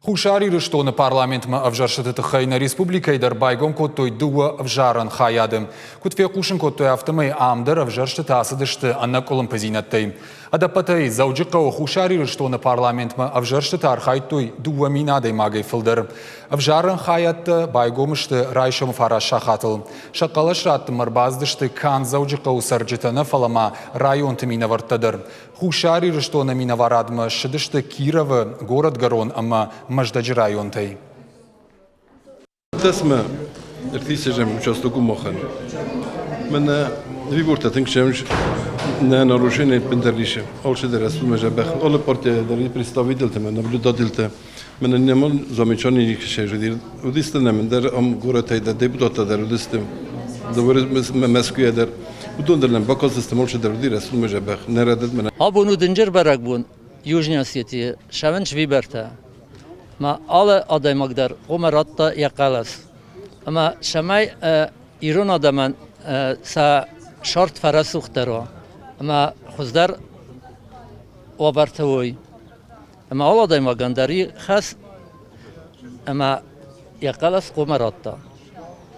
Хуссар Ирыстоны парламентмӕ ӕвзӕрстыты тыххӕй нӕ республикӕйы дӕр байгом кодтой дыууӕ ӕвзарӕн хайады. Куыд фехъусын кодтой, афтӕмӕй ам дӕр ӕвзӕрстытӕ ацыдысты ӕнӕкъуылымпыдзинӕдтӕй. Ӕдӕппӕтӕй Дзӕуджыхъӕуы Хуссар Ирыстоны парламентмӕ ӕвзӕрстыты архайдтой 2000 адӕймагӕй фылдӕр. Ӕвзарӕн хайӕдтӕ байгом сты райсомы фараст сахатыл. Сӕ хъӕлӕс раттынмӕ ӕрбацыдысты канд Дзӕуджыхъӕуы цӕрджытӕ нӕ, фӕлӕ ма районты минӕвӕрттӕ дӕр. Хуссар Ирыстоны минӕварадмӕ ссыдысты Кировы, Горӕтгӕрон ӕмӕ Мӕздӕджы районтӕй. Тасмӕ ӕртиссӕзӕм участок у махӕн. Мӕнӕ вибортӕ тынг сӕм нӕ нарушение ӕппындӕр ницы. Алцыдӕр ӕрцыд дзӕбӕх. Алы партийӕ дӕр представительтӕ ӕмӕ наблюдательтӕ мӕнӕ нӕма замечание никӕй уыдысты нӕм ӕндӕр ам горӕтӕй дӕр депутаттӕ дӕр уыдысты. Мӕскуыйӕ дӕр. Уыдон дӕр нӕм бакастысты, алцыдӕр уыди рӕстӕгмӕ дзӕбӕх. Нӕ рӕдыд мӕнӕ. Абон у дынджыр бӕрӕгбон Южный Осетийы сӕвынч вибертӕ. Ма алы адӕймаг дӕр хъуамӕ радта йӕ хъӕлӕс. Ӕмӕ цӕмӕй ирон адӕмӕн сӕ сӕрд фӕрӕсугъддӕр уа ӕмӕ хуыздӕр уавӕрты уой. Ӕмӕ алы адӕймагӕн дӕр и хӕс ӕмӕ йӕ хъӕлӕс хъуамӕ радта.